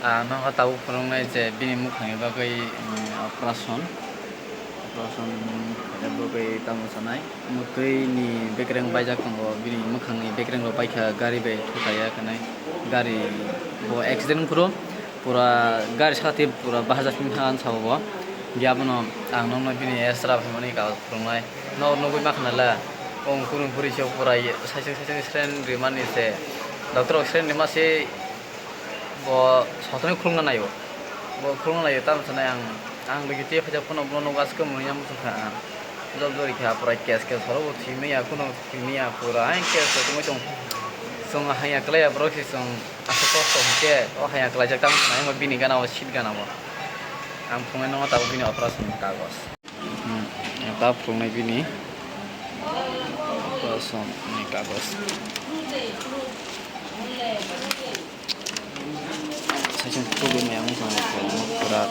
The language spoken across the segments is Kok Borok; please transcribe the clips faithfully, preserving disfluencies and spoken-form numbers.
Ah, nogo tabuk phwrwngnai je bini mwkhangni bagwi, mm, operation, operation khaina bagwi tamo sanai. Mwtwi ni bekereng baijak tongo, bini mwkhangni bekereng rok baikha gari bai thukaya kanai. Gari bo accident wngphuru pura gari sakti pura bahajak wngkha ang sabo bo. Hiya bono ang nokno bini extra phaimani kagoj phwrwngnai. Nok nugwi makhna le, kung kunu bwrwi se pura ye, saisung saisung sren rimani se. Doctor rok sren rima se bo sotoni khulumna naio. Bo khulumna naio, tamo sanai ang, ang logi tei phaijak phano bono nukgo, aske mwnwi yang muchungkha ang. Job jori kha pura kes kes horo bo thwimya, kuno thwimya pura, ang kes tongwi tong. Chwng haya kwlaiya borok se chwng aswk kosto hwnkhe, o haya kwlaijak tamo sanai, ang bini gana o seat gana o. Ang phungnai nokno tabuk bini operation ni kagoj. Hmm, ta phungnai bini operation ni kagoj. Saichung phuru maya wng tong pura.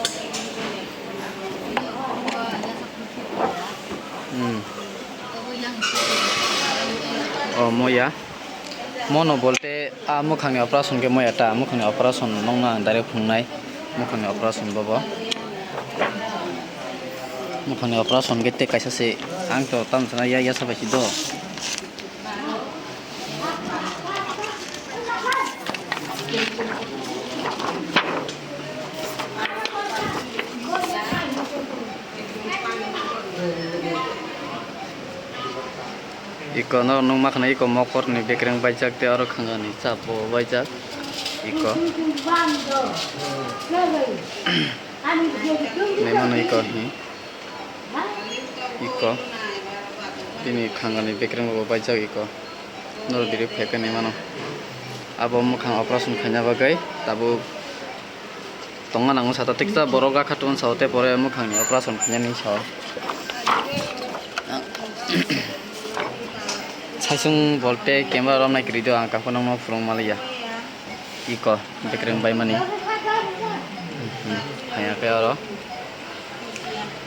Hmm. O moya. Mono bolte a mwkhangni operation khe moya ta, mwkhangni operation nokno ang direct phungnai, mwkhangni operation bobo. Mwkhangni operation khe tei kaisa se ang to tamo sana ya yasa bai si do. Iko no nung ma khna iko mokorni bekereng baijak tei oro khangani chapo baijak iko. Naimano iko hi. Iko. Bini khangani bekereng bo baijak iko. Noro diri phai khe naimano. Abo mwkhang operation khaina bagwi tabuk tongna nango sata tiksa borok gakha tun sao tei pore mwkhangni operation khainani sao. Saisung bolte camera romnai kwrwi do ang kakhe nokno phwrwng maliya. Iko bekereng baimani. Haya khe oro.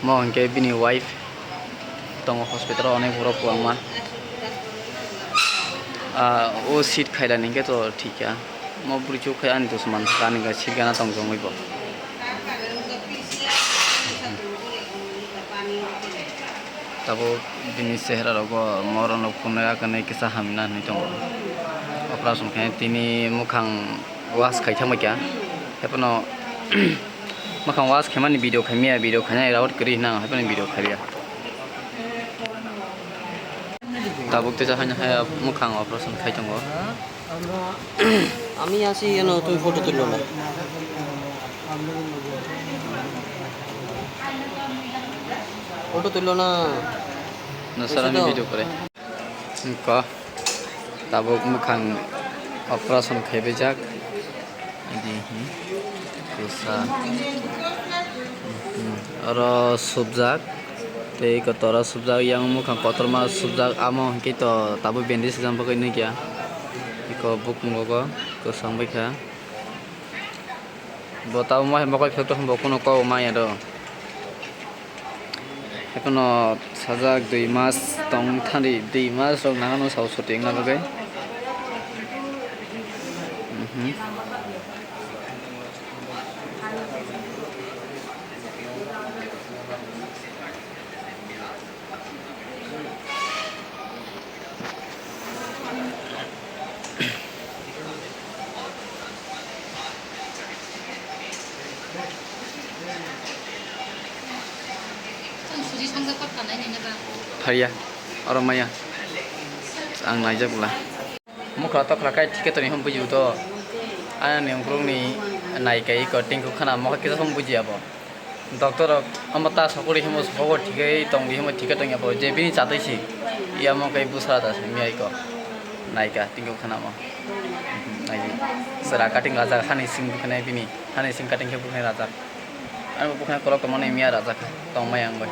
Mo hwnkhe bini wife tongo hospital o, onek borok kwbangma. Ah, o seat khailani hwnkhe to thik ya. Mo bwrwi chuk khai ani dusman kha, ani seat gana tong jongwi bo. Tabuk bini chehra rogo morok no phunukya khe kisa hamya hinwi tongo. Operation khe tini mwkhang wash khai thangbai kha. Haiphano mwkhang wash khaimani video khaimya, video khainai round kwrwi hinwi ang haiphano video khaiya. Tabuk teisa haino hai mwkhang operation khai tongo. আমি আছি এনে, তুমি ফটো তুললো না। ফটো তুললো না। Nasarani video kore. Ko tabuk mwkhang operation khaibajak. Idi hi kwsa. Hmm, oro subjak. Tei eko tora subjak, yang mwkhang kotorma subjak, amo hwnkhe to tabuk bandage swijak bagwi nukya. Eko bukung rogo kwchang bai kha. Bo tabuk mokol phek tong bo, kunu kok maya do. Haiphano sajak dui mas tong thani, dui mas rok nangano sao suti wngna bagwi. Mhm. Phariya, oro maya. Ang naijak bwla. Mokra tokra kai thike toni hwn bujiu to. Ani ungkrung ni nai kai ko tingku khana mokha kisa hwn bujiya bo. Doctor rok omo ta sokori himo sogo thike tongdi himo thike tongya bo je bini chatwi si. Iya mo kai busra da simi ai ko. Nai ka tingku khana mo. Nai di. Sera cutting rajak hani sing bukhnai bini. Hani sing cutting khe bukhnai rajak. Ani bukhnai kolok tongmani miya rajak. Tongmai ang bai.